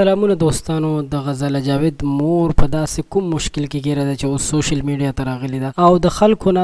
سلامونه دوستانو، د غزاله جاوید مور په داسې کوم مشکل کې ګیره ده چې اوس سوشل میډیا ته راغلې ده او د خلکو نه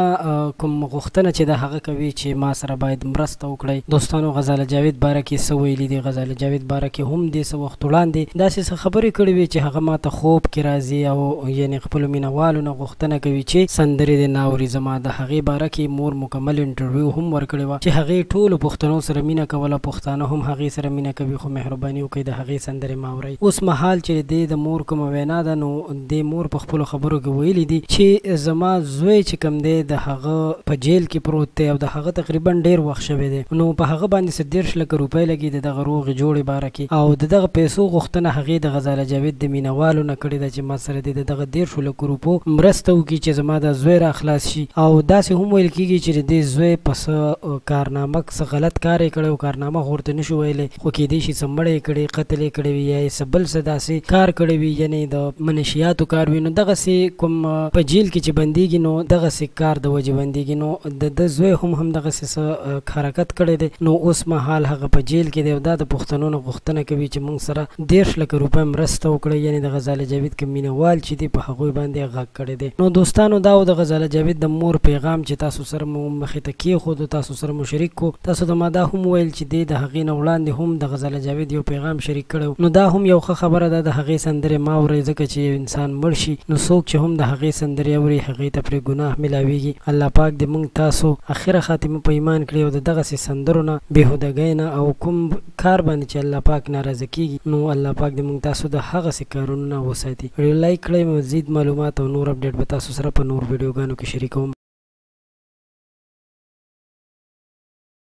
کوم غوښتنه چې د هغه کوي چې ما سره باید مرسته وکړئ. دوستانو، غزاله جاوید باره کې څه ویلي دي؟ غزاله جاوید باره کې هم دې څه وخت وړاندې داسې څه خبرې کړې وې چې هغه ما ته خوب کې راځي او یعنې خپلو مینهوالو نه غوښتنه کوي چې سندرې دې نه اوري. زما د هغې باره کې مور مکمل انټرویو هم ورکړې وه چې هغې ټولو پښتنو سره مینه کوله، پښتانه هم هغې سره مینه کوي، خو مهرباني وکړئ د هغې سندرې ما اورئ. اوس مهال چې دې د مور کومه وینا ده، نو دې مور په خپلو خبرو کې ویلي دي چې زما زوی چې کوم دی د هغه په جیل کې پروت دی او د هغه تقریبا ډیر وخت شوی دی، نو په هغه باندې څه 30 لکه روپۍ لګي د دغه روغې جوړې باره کې، او د دغه پیسو غوښتنه هغې د غزاله جاوید د مینهوالو نه کړې ده چې ما سره دې د دغه 30 لکو روپو مرسته وکړي چې زما د زوی را خلاص شي. او داسې هم ویل کېږي چې د دې زوی په څه کارنامه، څه غلط کار یې کړی او کارنامه خو ورته نشو ویلی، خو کېدای شي څه مړی یې کړی، قتل یې کړی وي یا یې څه بل څه داسې کار کړی وي، یعنې د منشیاتو کار وي. نو دغسې کوم په جیل کې چې بندیږي، نو دغسې کار د وجې بندیږي. نو د ده زوی هم هم دغسې څه حرکت کړی دی، نو اوس مهال هغه په جیل کې دی او دا د پښتنو نه غوښتنه کوي چې موږ سره 30 لکه روپۍ مرسته وکړئ. یعنې د غزاله جاوید کوم مینهوال چې دي، په هغوی باندې غږ کړی دی. نو دوستانو، دا و د غزاله جاوید د مور پیغام چې تاسو سره مو مخې ته کېښودو، تاسو سره مو شریک کو. تاسو ته ما دا هم وویل چې دی د هغې نه وړاندې هم د غزاله جاوید یو پیغام شریک کړی، نو دا هم یو ښه خبره ده. د هغې سندرې ما اورئ، ځکه چې یو انسان مړ شي، نو څوک چې هم د هغې سندرې اوري، هغې ته پرې ګناه ملاویږي. الله پاک دې موږ تاسو اخره خاتمه په ایمان کړي او د دغسې سندرو نه، بېهودګۍ نه او کوم کار باندې چې الله پاک ناراضه کیږي، نو الله پاک دې موږ تاسو د هغسې کارونو نه وساتي. ویډیو لایک کړئ. مزید معلومات او نور اپډیټ به تاسو سره په نور ویډیوګانو کې شریکوم.